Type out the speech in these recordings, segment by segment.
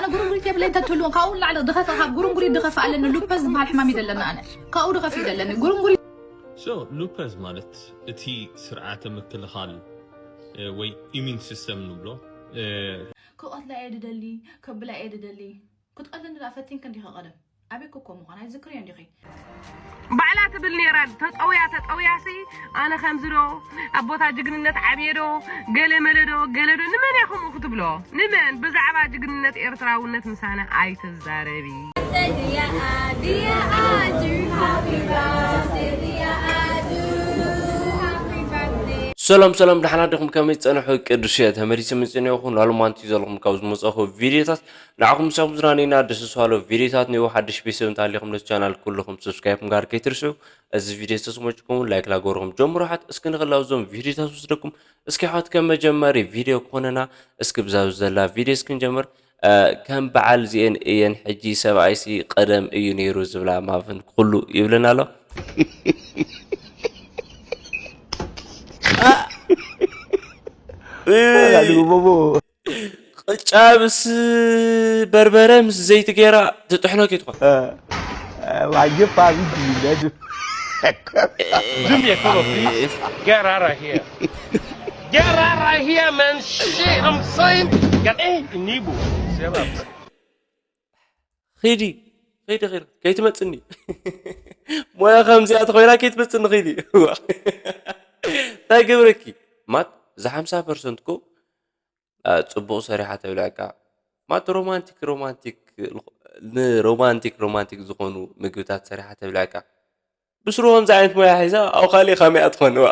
ኣነ ጉርንጉሪት የብለይ እንተትህልዎም ካብኡ ንላዕሊ ድኸፈ ካብ ጉርንጉሪት ድኸፈ ኣለኒ ሉፐስ ዝበሃል ሕማም ይደለኒ ኣነ ካብኡ ድኸፍ ይደለኒ ጉርንጉሪት So lupus ማለት እቲ ስርዓተ ምክልኻል ወይ immune system ንብሎ ክቐትላ እየ ድደሊ ከብላ እየ ድደሊ ክትቐትለኒ ደኣ ፈቲንክ እንዲኺ ቀደም ኣበይ ኮኮ ምዃን ኣይዝክርዮ እንዲኺ ባዕላ ትብል ነይራ ተጠውያ ተጠውያሲ ኣነ ከምዚ ዶ ኣቦታ ጅግንነት ዓብየ ዶ ገለ መለ ዶ ገለ ዶ ንመን እያ ከምኡ ክትብሎ ንመን ብዛዕባ ጅግንነት ኤርትራውነት ምሳና ኣይትዛረቢ ሰላም ሰላም ደሓና ዲኹም ከመይ ትጸንሑ ቅዱስ እየ ተመሊሰ መጺአ ኣለኹ ሎማንቲ ዘለኹም ካብ ዝመጻኹ ቪድዮታት ንዓኹም ምሳኹም ዝናነይና ደስ ዝባሃሉ ቪድዮታት ንኡ ሓድሽ ቤተሰብ እንተሃሊኹም ነቲ ቻናል ኩልኹም ሰብስክራይብ ምግባር ከይትርስዑ እዚ ቪድዮ ዝተስመጭኩም ላይክ ላጎርኹም ጀምሩ ሓት እስኪ ንኽላው ዞም ቪድዮታት ወስደኩም እስኪ ሓት ከም መጀመሪ ቪድዮ ክኾነና እስኪ ብዛብ ዘላ ቪድዮ እስኪ ንጀምር ከም በዓል ዚኤን እየን ሕጂ ሰብኣይሲ ቀደም እዩ ነይሩ ዝብላ ማፍን ኩሉ ይብለና ኣሎ ቅጫ ምስ በርበረ ምስ ዘይቲ ገይራ ትጥሕኖ ከይትኾን ዋጅብ ፋሚሊ ይለዱ Get out of here. Get out of here, man. Shit, I'm saying. Get in, Nibu. ኺዲ ኺዲ ኺዲ ከይትመፅኒ ሞያ ከምዚኣ ተኮይና ከይትመፅኒ ኺዲ እንታይ ገብረኪ ማት እዚ ሓምሳ ፐርሰንት ኮ ፅቡቕ ሰሪሓ ተብልዐካ ማት ሮማንቲክ ሮማንቲክ ንሮማንቲክ ሮማንቲክ ዝኾኑ ምግብታት ሰሪሓ ተብልዐካ ብስሩ ከምዚ ዓይነት ሞያ ሒዛ ኣብ ካሊእ ከመይ እያ ትኾንዋ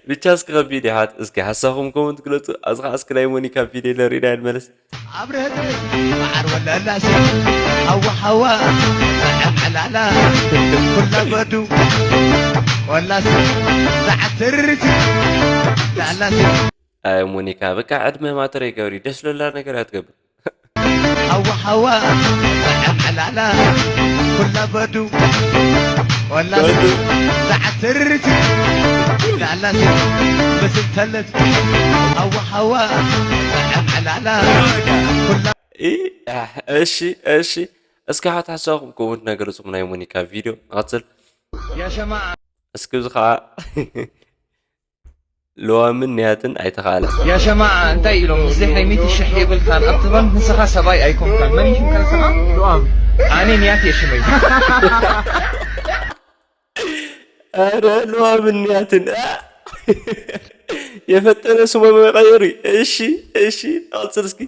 ብቻ እስኪ ከቢድ ይሓት እስኪ ሓሳኹም ኮመንት ግለፁ ኣብዚ ከዓ እስኪ ናይ ሞኒካ ቪድዮ ለሪእና ንመለስ ኣብርሀት መዓር ወለላሲ ሓዋ ሓዋ ሰዐም ዕላላ ኩላ በዱ ወላሲ ዛዓትርት ላላሲ ኣይ ሞኒካ በቃ ዕድመ ማተር ይገብሪ ደስ ለላ ነገር ኣትገብር ሓዋ ሓዋ ሰዐም ዕላላ ኩላ በዱ ወላሲ ዛዓትርት ላላሲ ምስል ተለት ሓዋ ሓዋ ሰዐም ዕላላ ኩላ እሺ እሺ እስኪ ሓት ሓሳብኩም ኮመንት ነገር ጽሙ ናይ ሞኒካ ቪድዮ ንቐጽል يا جماعة እስኪ እዚ ከዓ ለዋምን ንያትን ኣይተኻእለ يا جماعة እንታይ ኢሎም ምስዚ ሓይሚቲ ሽሕ የብልካን ኣብቲ ባንክ ንስኻ ሰብኣይ ኣይኮንካን መን ይሽምካ ንስኻ ለዋም ኣነ ንያት የሽመይ ኧረ ለዋምን ንያትን የፈጠነ ስሞም መቀየሩ እሺ እሺ ቀጽል እስኪ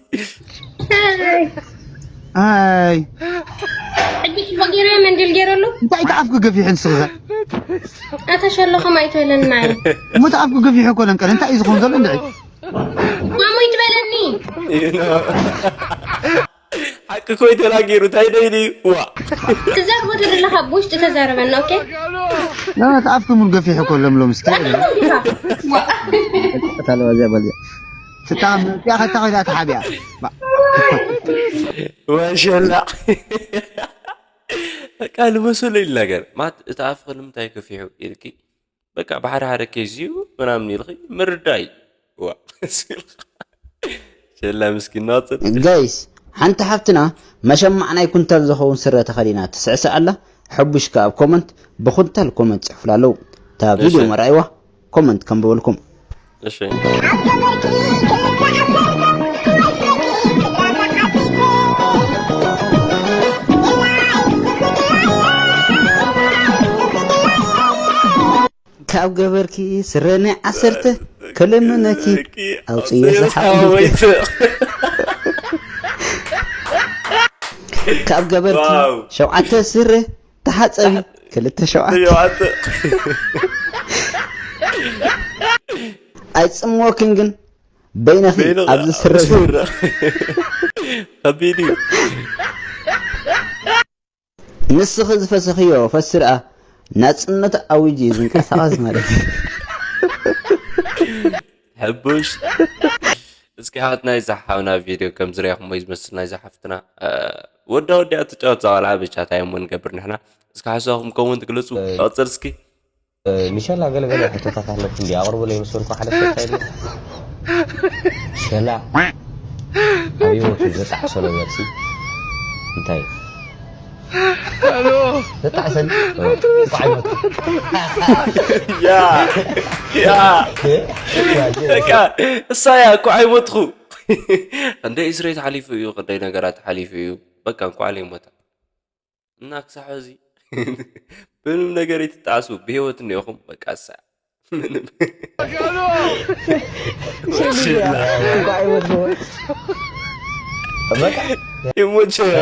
ኣይ ሕጂ ጽቡቅ ገይረ መንድል ገይረሉ እንታይ ተኣፍኩ ገፊሕ ንስኻ ኣታ ሸሎ ከማይ ትበለና እሞ ተኣፍኩ ገፊሕ እኮ ነንቀል እንታይ እዩ ዝኾን ዘሎ እንድዒ ማሙይ ትበለኒ ሓቂ ኮይ ተናጊሩ እንታይ ደይኒ ዋ ትዛርቦ ተደለኻ ብውሽጢ ተዛረበና ኦኬ لا ተኣፍኩ ምን ገፊሕ እኮ ለምሎም እስኪ ተለወዘ በል ትጣም ያ ኸታ ኸታ ተሓቢያ ወሸላ በቃ ልመሰሎ ኢሉ ነገር ማለት እቲ ኣፍኺ ንምንታይ ከፊሑ ኢልኪ በቃ ብሓደ ሓደ ኬዝ እዩ ምናምን ኢልኺ ምርዳይ ዋ ሸላ ምስኪን ናፅን ጋይስ ሓንቲ ሓፍትና መሸማዕ ናይ ኩንታል ዝኸውን ስረ ተኸዲና ትስዕስዕ ኣላ ሕቡሽ ከኣ ኣብ ኮመንት ብኩንታል ኮመንት ጽሕፉላ ኣለዉ እታ ቪድዮ መርኣይዋ ኮመንት ከንብበልኩም እሺ ካብ ገበርኪ ስረ ናይ ዓሰርተ ከለምነኪ ኣውፅየ ዝሓወይት ካብ ገበርኪ ሸውዓተ ስረ ተሓፀቢ ክልተ ሸውዓተ ኣይፅምወክን ግን በይነኺ ኣብዚ ስረ ከቢድ እዩ ንስኺ ዝፈሰኽዮ ፈሲ ደኣ ናጽነት ኣዊጁ እዩ ዝንቀሳቐስ ማለት እዩ። ሕቡሽ እስኪ ሓት ናይ ዝሓውና ቪድዮ ከም ዝሪኣኹሞ እዩ ዝመስል ናይ ዝሓፍትና ወዳ ወዲኣ ትጫወት ዛዋልዓ ብቻ እንታይ እሞ ንገብር ንሕና እስኪ ሓሳኹም ከምውን ትግለፁ ቀፅል እስኪ ሚሸላ ገለ ገለ ሕቶታት ኣለኩ እንዲ ኣቕርቡለይ ምስ በልኩ ሓደ ሰብ እንታይ ኢሉ ሸላ ኣብ ህይወቱ ዘጣዕሰሎ ዛልሲ እንታይ እዩ? ዘጣዕሰል? ያ፣ ያ። በቃ፣ እሳ እያ፣ እኮ ኣይሞትኹ። ክንደይ እስሬት ሓሊፉ እዩ፣ ክንደይ ነገራት ሓሊፉ እዩ። በቃ፣ እንኳዕ ለይሞተ። እና ክሳብ ሕዚ ምንም ነገር ይትጣሱ ብህይወት እኒኦኹም፣ በቃ፣ እሳ ምንም። ይሞች። ያ።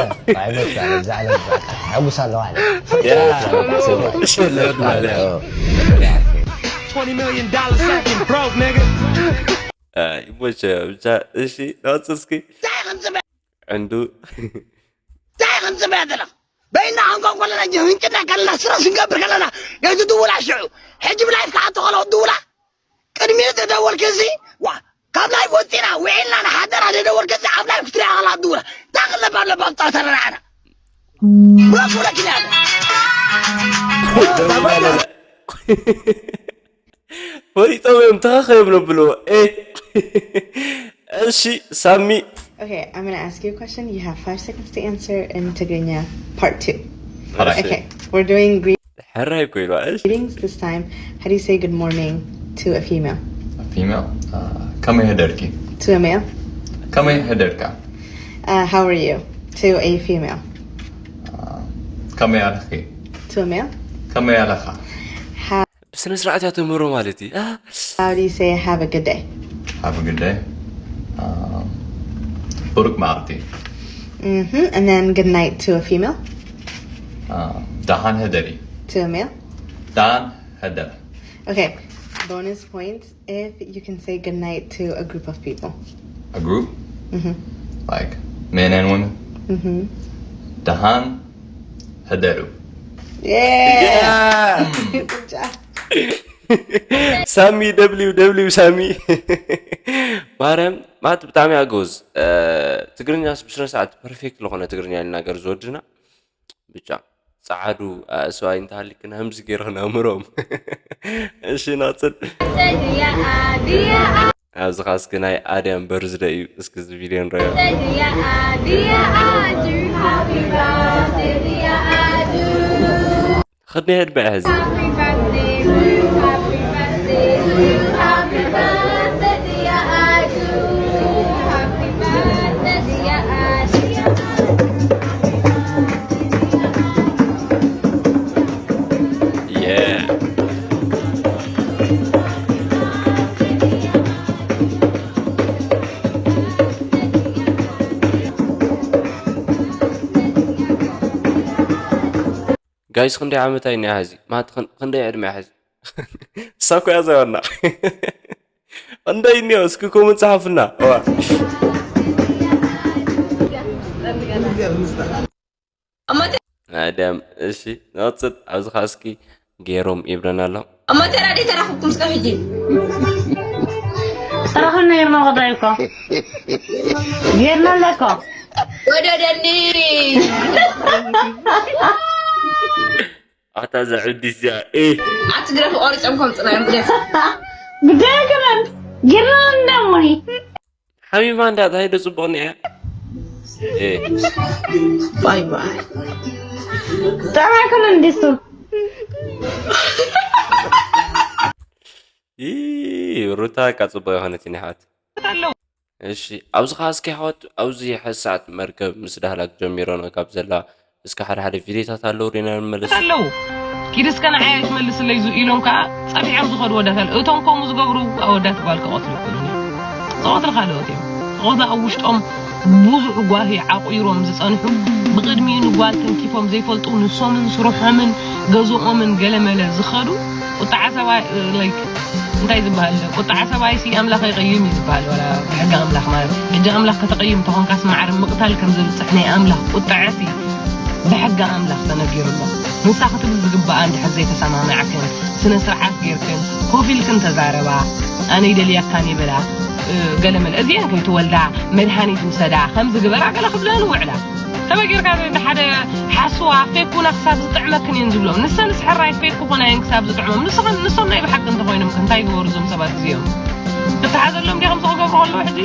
አ፣ ይሞች። ብቻ፣ እሺ፣ ናውፅር እስኪ። ዕንዱ። እንታይ ከም ጽበያ ዘለኻ? በይና ክንኮን ከለና፣ እንጂ ህንጭና ከለና፣ ስረስ ክንገብር ከለና፣ ነቲ ድውላ ሽዑ። ሕጂ ብላይፍ ክኣቱ ከለኹ ድውላ፣ ቅድሚኡ ተደወልክሲ፣ ዋ፣ ካብ ላይፍ ወጺና፣ ውዒልና፣ ንሓደራ ደደወልክሲ፣ ኣብ ላይፍ ክትሪኣ ከላ ድውላ። እንታይ ክለባለባ ኣብ ጸወታ ንዓና? ብራስ ወለኪና ያለ። ፈሊጦም እዮም፣ ተኸኸ እዮም ነብልዎ። ኤ፣ እሺ፣ ሳሚ። Okay, I'm gonna ask you a question. You have five seconds to answer in Tigrinya part two. All right. Okay, we're doing gre- ሕራይ እኮ ኢልዋ። እሺ። Greetings this time. How do you say good morning to a female? A female? Uh, ከመይ ሕደርኪ? To a male? ከመይ ሕደርካ? Uh, how are you? To a female. Uh, ከመይ ኣለኺ? To a male? ከመይ ኣለኻ? How ብስነ ስርዓት እያ ተምህሮ ማለት እዩ። አ፣ How do you say have a good day? Have a good day. Um, ብሩክ መዓልቲ። Mm-hmm. And then good night to a female? Um, ደሓን ሕደሪ። To a male? ደሓን ሕደር። Okay. Bonus points if you can say good night to a group of people. A group? Mm-hmm. Like men and women? Mm-hmm. ደሓን ሕደሩ። Yeah. Yeah. Good job. ሳሚ፣ ደብሊው ደብሊው ሳሚ። ማርያም፣ ማለት ብጣዕሚ ኣገውዝ። እ፣ ትግርኛስ ብስነ ስርዓት ፐርፌክት ዝኾነ ትግርኛ ይናገር ዝወድና። ብቻ፣ ጸዓዱ፣ እ፣ ኣእስዋይ እንተሃሊክና፣ ከምዚ ገይርኽና እምሮም። እሺ፣ ናጽል። ኣብዚ ኻስ ግን ናይ ኣድያም በርዝደ እዩ። እስኪ እዚ ቪድዮ ንረዮ። ኽድኒ ዕድመ ሕዚ። Yeah. ጋይስ፣ ክንደይ ዓመት እያ እኒኣ ሕዚ? ማለት ክን-፣ ክንደይ ዕድመ እያ ሕዚ? እሳ እኮ እያ ዘዋና። ክንደይ እኒኦ? እስኪ ኮመንት ጸሓፉልና። እዋ። ኣድያም፣ እሺ፣ ንቐጽል። ኣብዚ ኸዓ እስኪ ገይሮም ይብለና ኣሎ። እሞ ተራ ደይ ተራኽብኩም እስከ ሕጂ? ተራኽብና ነይርና፣ ወዳይ እኮ። ጌርና ኣለኮ። ወደደኒ። ኣታ እዛ ዕብዲት እዚኣ፣ ኤ። ኣቲ ግረፍ ቆሪጾም ከምጽና እዮም ግደፍ። ብደግረን ጌርና እንዳሞኒ። ሓሚማ እንዳ እንታይ ዶ ጽቡቕ እኒኣ? ኤ። ባይ ባይ። ጠማይ ኩን እንዲሱ። ይ፣ ሩታ እካ ጽቡቕ የኾነት እኒሓት። ኣለዉ። እሺ፣ ኣብዚ ኸዓ እስኪ ኣሕዋት፣ ኣብዚ ሕዚ ሰዓት መርከብ ምስ ዳህላክ ጀሚሮና ካብ ዘላ፣ እስከ ሓደ ሓደ ቪድዮታት ኣለዉ፣ ሪና ንመለስ። ኣለዉ። ኪድ እስከ ንዓይ ኣይትመልስለይ ዙ ኢሎም ከኣ ጸፊዖም ዝኸዱ ኣወዳት ኣለዉ። እቶም ከምኡ ዝገብሩ ኣወዳት ጓል ክቐትሉ ይኽእሉ እዮም። ክቐትሉ ካልኦት እዮም። ክቐትሉ ኣብ ውሽጦም ብዙሕ ጓሂ ዓቑይሮም ዝጸንሑ፣ ብቕድሚኡ ንጓል ተንኪፎም ዘይፈልጡ፣ ንሶምን ስርሖምን ገዝኦምን ገለመለ ዝኸዱ፣ ቁጥዓ ሰብኣይ፣ እ፣ ላይክ፣ እንታይ ዝበሃል? ቁጥዓ ሰብኣይሲ ኣምላኽ ኣይቕይም እዩ ዝበሃል፣ ዋላ ብሕጊ ኣምላኽ ማለት። ሕጂ ኣምላኽ ከተቐይም ተኾንካስ ማዕረ ምቕታል ከም ዘብጽሕ ናይ ኣምላኽ ቁጥዓሲ ብሕጊ ኣምላኽ ተነጊሩ ኣሎ። ንሳ ክትብል ዝግብኣ እንድሕር ዘይተሰማማዕክን፣ ስነ ስርዓት ጌርክን፣ ኮፍ ኢልክን ተዛረባ፣ ኣነ ይደልየካን ይበላ፣ እ፣ ገለመለ። እዚአን ከይትወልዳ፣ መድሃኒት ውሰዳ፣ ከምዚ ግበራ፣ ገለ ክብለን ይውዕላ። ከመይ ጌርካ ንሓደ ሓስዋ ፌክ ኩና ክሳብ ዝጥዕመክን እየን ዝብሎም። ንሰንስ ሕራይ ፌክ ኩና እየን ክሳብ ዝጥዕሞም። ንስኸን፣ ንሶም ናይ ብሓቂ እንተኾይኖም ከ እንታይ ይገበሩ እዞም ሰባት እዚኦም? ክትሓዘሎም ዲኻ ከምዚ ክገብሩ ከለዉ ሕጂ?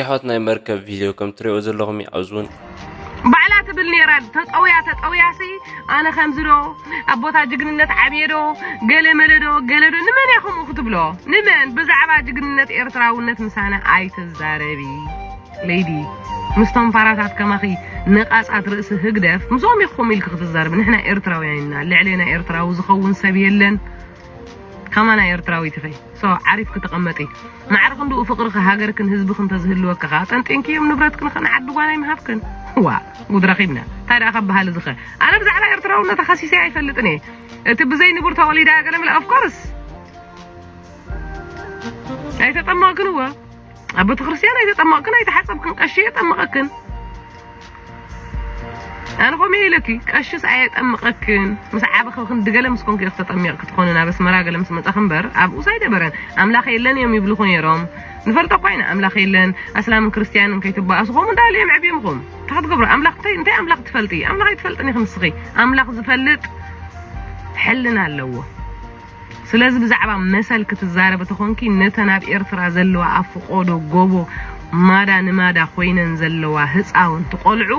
ኣሕዋት ናይ መርከብ ቪድዮ ከም ትሪኦ ዘለኹም ኣብዚ እውን ባዕላ ትብል ነይራ። ተጠውያ ተጠውያሲ ኣነ ከምዚ ዶ ኣቦታ ጅግንነት ዓብየ ዶ ገለ መለ ዶ ገለ ዶ ንመን እያ ከምኡ ክትብሎ? ንመን? ብዛዕባ ጅግንነት ኤርትራውነት ምሳና ኣይትዛረቢ ሌዲ። ምስቶም ፋራታት ከማኺ ነቓጻት ርእሲ ህግደፍ ምስኦም ኢኹም ኢልኪ ክትዛረቢ። ንሕና ኤርትራውያን ኢና። ልዕሌና ኤርትራዊ ዝኸውን ሰብ የለን። ከማና ኤርትራዊት ኢኺ። ሶ ዓሪፍ ክትቐመጢ ማዕረ ክንድኡ ፍቕርኺ ሃገርክን ህዝብኽን እንተዝህልወኪ ኸኣ ጠንጢንክዮም ንብረትክን ኸ ንዓዲ ጓና ኣይምሃብክን። ዋ ጉድ ረኺብና። እንታይ ደኣ ካብ በሃሊ ዝኸ ኣነ ብዛዕባ ኤርትራውነት ኣኸሲሰ ኣይፈልጥን እየ። እቲ ብዘይ ንቡር ተወሊዳ ገለ ምለ of course ኣይተጠመቕክን እወ ኣብ ቤተ ክርስቲያን ኣይተጠመቕክን ኣይተሓጸብክን ቀሺ የጠመቐክን። ኣነ ከምኡ ኢለኪ ቀሽስ ኣየጠምቐክን። ምስ ዓበኺ ክንዲ ገለ ምስ ኮንኪ ኢኺ ተጠሚቕኪ ትኾኒ ናብ ኣስመራ ገለ ምስ መጻኺ እምበር ኣብኡስ ኣይደበረን። ኣምላኽ የለን እዮም ይብልኹ ነይሮም። ንፈልጦ እኳ ኢና ኣምላኽ የለን ኣስላምን ክርስትያንን ከይትበኣሱ ከምኡ እንዳበሉ እዮም ኣዕብዮምኹም። እንታይ ክትገብሩ ኣምላኽ እንታይ እንታይ ኣምላኽ ትፈልጢ? ኣምላኽ ኣይትፈልጥን ኢኺ ንስኺ። ኣምላኽ ዝፈልጥ ሕልና ኣለዎ። ስለዚ ብዛዕባ መሰል ክትዛረቢ ተኾንኪ ነተን ኣብ ኤርትራ ዘለዋ ኣብ ፍቖዶ ጎቦ ማዳ ንማዳ ኮይነን ዘለዋ ህፃውንቲ ቆልዑ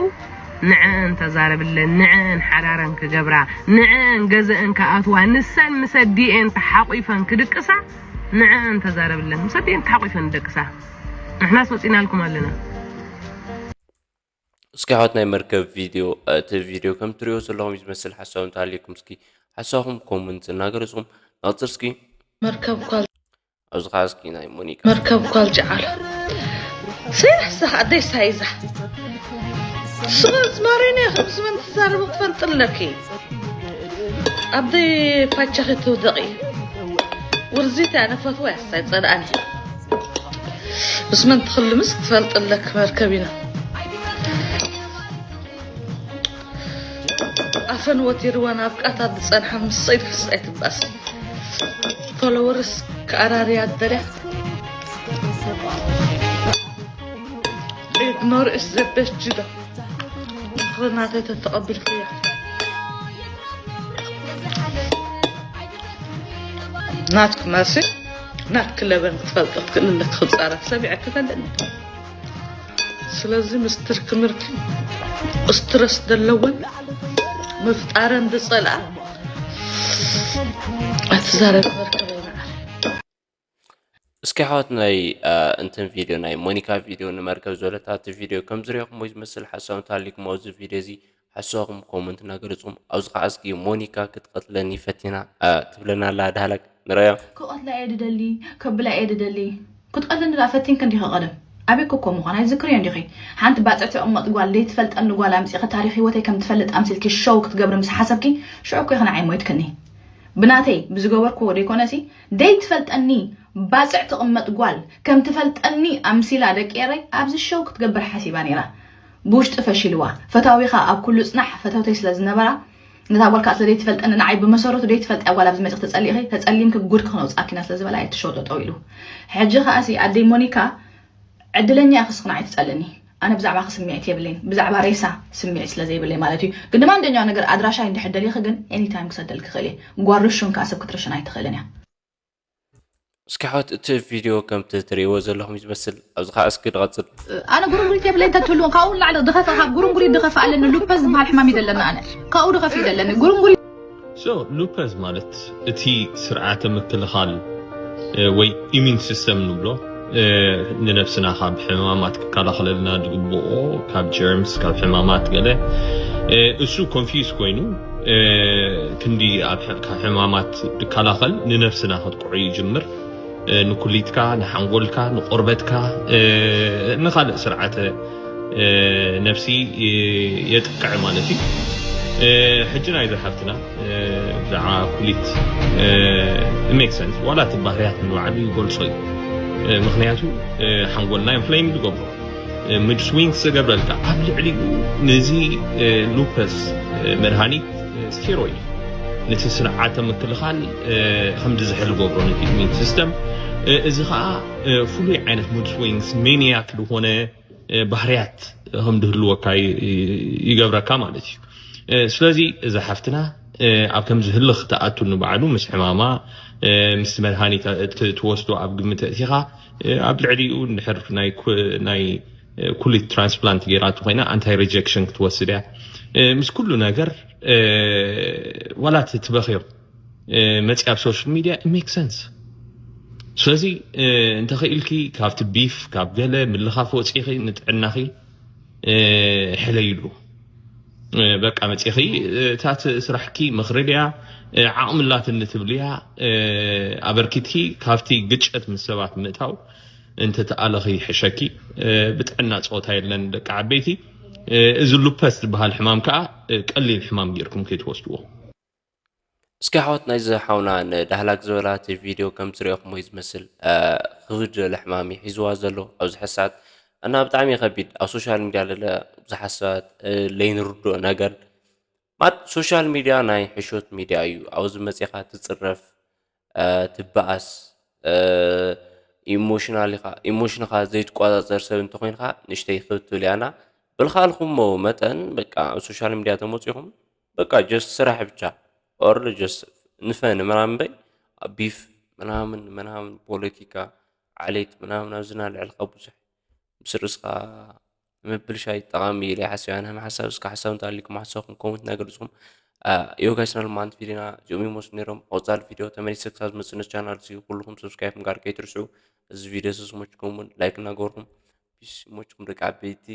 ንዐአን ተዛረብለን ንዐአን ሓዳረን ክገብራ ንዐአን ገዘአን ክኣትዋ ንሰን ምስ ኣዲኤን ተሓቂፈን ክድቅሳ ንዐአን ተዛረብለን ምስ ኣዲኤን ተሓቂፈን ክድቅሳ ንሕናስ ወፂናልኩም ኣለና። እስኪ ኣሕዋት ናይ መርከብ ቪድዮ እቲ ቪድዮ ከም ትሪኦ ዘለኹም እዩ ዝመስል ሓሳብ እንተሃልየኩም እስኪ ሓሳብኩም ኮመንት እናገለፅኩም ንቕፅል እስኪ መርከብ ኳል ኣብዚ ከዓ እስኪ ናይ ሞኒካ መርከብ ኳል ጀዓል ሰይሕ ሳሕ ኣደይ ሳይዛ ስለ ዝማሬነ ከም ዝመን ትዛረቡ ክትፈልጥ ኣለኪ ኣደይ ፋቻኺ ትውደቂ ውርዚት ኣነ ፈትዋ ያሳይ ፀልኣኒ ምስ መን ትኽልምስ ክትፈልጥ ኣለክ መርከብ ኢና ኣፈን ወቲርዋ ናብ ቃታ ዝፀንሓ ምስ ሰይድ ክስታይ ትባስ ፎሎወርስ ክኣራርያ ደልያ ኢግኖር እስ ዘበች ጅዳ ፍቕሪ ናተይ ተተቐቢልክያ ናትክ መሲ ናትክ ለበን ክትፈልጦ ትክእል ኣለክ ክፃረፍ ሰሚዐክ ተለኒ ስለዚ ምስትር ክምርክ ስትረስ ዘለወን ምፍጣረን ዝፀልኣ ኣትዛረብ መርከበይ መዓር እስኪ ኣሕዋት ናይ እንትን ቪድዮ ናይ ሞኒካ ቪድዮ ንመርከብ ዝበለታ እቲ ቪድዮ ከም ዝሪኦኹም ወይ ዝመስል ሓሳብ እንተሃሊኩም ኣብዚ ቪድዮ እዚ ሓሳብኩም ኮመንት እናገለፅኩም ኣብዚ ከዓ እስኪ ሞኒካ ክትቀትለኒ ፈቲና ትብለና ኣላ ዳህላክ ንረያ ክቐትላ እየ ድደሊ ከብላ እየ ድደሊ ክትቐትለኒ ደኣ ፈቲንክ እንዲኸ ቀደም ኣበይ ኮ ምዃን ኣይትዝክርዮ እንዲኺ ሓንቲ ባፅዕ ትቕመጥ ጓል ደይትፈልጠኒ ጓል ኣምፂኺ ታሪኽ ህይወተይ ከም ትፈልጥ ኣምሲልኪ ሸው ክትገብሪ ምስ ሓሰብኪ ሽዑ እኮ ኢኺ ንዓይ ሞይትክኒ ብናተይ ብዝገበርክዎ ደይኮነሲ ደይትፈልጠኒ ባጽዕ ትቕመጥ ጓል ከም ትፈልጠኒ ኣምሲላ ደቂ ኤረይ ኣብዚ ሸው ክትገብር ሓሲባ ነይራ ብውሽጢ ፈሺልዋ ፈታዊኻ ኣብ ኩሉ ጽናሕ ፈተውተይ ስለ ዝነበራ ነታ ጓል ከዓ ስለ ደይትፈልጠኒ ንዓይ ብመሰረቱ ደይትፈልጥያ ጓል ኣብዚ መጺኺ ተጸሊእኺ ተጸሊምኪ ጉድኪ ክነውጽኣኪ ኢና ስለ ዝበላ እቲ ሸው ጠጠው ኢሉ ሕጂ ከዓሲ ኣደይ ሞኒካ ዕድለኛ ኢኺ ስኽና ኣይትጸልኒ ኣነ ብዛዕባኺ ስምዒት የብለይን ብዛዕባ ሬሳ ስምዒት ስለ ዘይብለይ ማለት እዩ ግን ድማ እንደኛው ነገር ኣድራሻይ እንድሕር ደሊኺ ግን ኤኒታይም ክሰደልኪ ክእል እየ ጓል ርሹን ከዓ ሰብ ክትርሽን ኣይትኽእልን እያ እስኪ ሓወት እቲ ቪድዮ ከምቲ ትርእይዎ ዘለኹም እዩ ዝመስል ኣብዚ ከዓ እስኪ ንቐፅል ኣነ ጉርምጉሪት የብለይ እንተትህልዎም ካብኡ ንላዕሊ ድኸፈ ካብ ጉርምጉሪት ድኸፈ ኣለኒ ሉፐስ ዝበሃል ሕማም እዩ ዘለና ኣነ ካብኡ ድኸፍ እዩ ዘለኒ ጉርምጉሪት So lupus ማለት እቲ ስርዓተ ምክልኻል ወይ immune system ንብሎ ንነብስና ካብ ሕማማት ክከላኸለልና ዝግብኦ ካብ germs ካብ ሕማማት ገለ እሱ confuse ኮይኑ ክንዲ ካብ ሕማማት ዝከላኸል ንነብስና ከጥቅዖ ይጅምር ንኩሊትካ ንሓንጎልካ ንቆርበትካ ንካልእ ስርዓተ ነፍሲ የጥቅዕ ማለት እዩ ሕጂ ናይዚ ሓፍትና ብዛዕባ ኩሊት make sense ዋላ እቲ ባህርያት ንባዕሉ ይገልጾ እዩ ምክንያቱ ሓንጎልና inflame ዝገብሮ mood swings ዝገብረልካ ኣብ ልዕሊኡ ነዚ lupus መድሃኒት steroid ነቲ ስርዓተ ምክልኻል ከም ዝዝሕል ገብሮ ነቲ immune system እዚ ከዓ ፍሉይ ዓይነት mood swings maniac ዝኾነ ባህርያት ከም ዝህልወካ ይገብረካ ማለት እዩ ስለዚ እዛ ሓፍትና ኣብ ከምዚ ህልኽ ትኣቱ ንባዕሉ ምስ ሕማማ ምስቲ መድሃኒት ትወስዶ ኣብ ግምት እቲኻ ኣብ ልዕሊኡ እንድሕር ናይ ኩሊት ትራንስፕላንት ገይራቱ ኮይና ኣንታይ ሪጀክሽን ክትወስድ እያ። ምስ ኩሉ ነገር ዋላ ትበኽዮ መፅያ ኣብ ሶሻል ሚድያ ሜክ ሰንስ። ስለዚ እንተኽኢልኪ ካብቲ ቢፍ ካብ ገለ ምልኻፍ ወፂኺ ንጥዕናኺ ሕለይሉ። በቃ መፂኺ እታ ስራሕኪ ምኽሪ ድያ ዓቕሚ ላትኒ ትብልያ ኣበርኪትኪ ካብቲ ግጨት ምስ ሰባት ምእታው እንተተኣለኺ ይሕሸኪ። ብጥዕና ፀወታ የለን ደቂ ዓበይቲ። እዚ ሉፐስ ዝበሃል ሕማም ከዓ ቀሊል ሕማም ጌርኩም ከይትወስድዎ። እስኪ ኣሕዋት ናይዚ ሓውና ንዳህላክ ዝበላ እቲ ቪድዮ ከም ትሪኦኹሞ እዩ ዝመስል። ክብድ ዝበለ ሕማም እዩ ሒዝዋ ዘሎ ኣብዚ ሕዚ ሰዓት እና ብጣዕሚ ከቢድ ኣብ ሶሻል ሚድያ ለለ ብዙሓት ሰባት ለይንርድኦ ነገር ማለት ሶሻል ሚድያ ናይ ሕሾት ሚድያ እዩ። ኣብዚ መፂኻ ትፅረፍ ትበኣስ ኢሞሽናል ኢኻ ኢሞሽንኻ ዘይትቆፃፀር ሰብ እንተኮይንካ ንእሽተይ ክብ ትብል እያ እና ብልካልኩሞ መጠን በቃ ኣብ ሶሻል ሚድያ ተመፂኹም በቃ ጀስት ስራሕ ብቻ or just ንፈን ምናምን በይ ቢፍ ምናምን ምናምን ፖለቲካ ዓሌት ምናምን ኣብዚ ናልዕልካ ብዙሕ ምስ ርእስካ ምብልሻይ ጠቃሚ ኢለ ሓሳብ ኣነ ሓሳብ እስከ ሓሳብ እንተሃሊኩም ሓሳብኩም ኮመንት እናገለፅኩም ዮ ጋይስ ናልማንት ቪዲዮና እዚኦም ይመስሉ ነይሮም። ኣብ ቀፃሊ ቪዲዮ ተመሊሰ ክሳብ ዝመፅእ ነዚ ቻናል እዚ ኩልኩም ሰብስክራይብ ምግባር ከይትርስዑ። እዚ ቪዲዮ እዚ ዝመችኩም እውን ላይክ እናገበርኩም ፒስ ይመችኩም ደቂ ዓበይቲ።